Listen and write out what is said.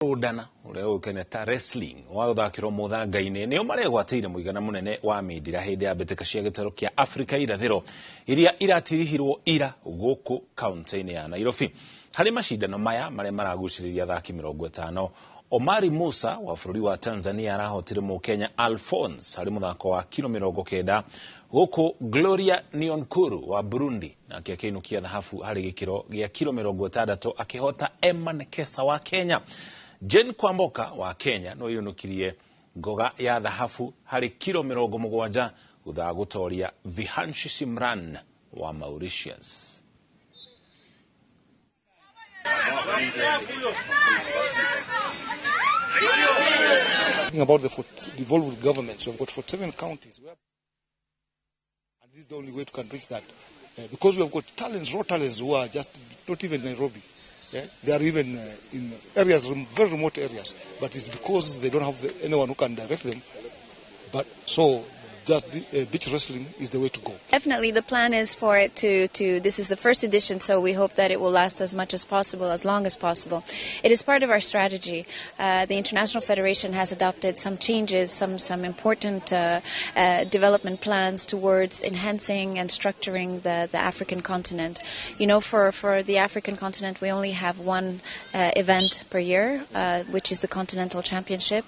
Kũrũndana ũrĩa ũĩkaine ta wrestling wa gũthakĩrwo mũthanga-inĩ nĩo maregwatĩire mũigana mũnene wa mindira hĩndĩ ya mbĩtĩka cia gĩtarũ kĩa Afrika irathĩro iria iratirihirwo ira gũkũ kaunti-inĩ ya Nairobi. Harĩ macindano maya marĩa maragucĩrĩria athaki 50, Omari Musa wa bũrũri wa Tanzania arahotire mũkenya Alphonse harĩ mũthako wa kiro 90, gũkũ Gloria Nionkuru wa Burundi nake akĩinũkia thahabu harĩ gĩkĩro gĩa kiro 60 akĩhota Emma Nekesa wa Kenya. Jane Kwamboka wa Kenya no ĩinũkirie ngoga ya thahabu harĩ kiro 70 thutha wa gũtoria Vihanshi Simran wa Mauritius. Talking about the devolved governments, we've got 47 counties where, and this is the only way to can reach that. Because we have got talents, raw talents who are just not even Nairobi. Yeah? They are even in areas, very remote areas, but it's because they don't have anyone who can direct them. But so just the beach wrestling is the way to go. Definitely the plan is for it to, this is the first edition, so we hope that it will last as much as possible, as long as possible. It is part of our strategy. The International Federation has adopted some changes, some important development plans towards enhancing and structuring the African continent. For the African continent, we only have one event per year, which is the Continental Championship.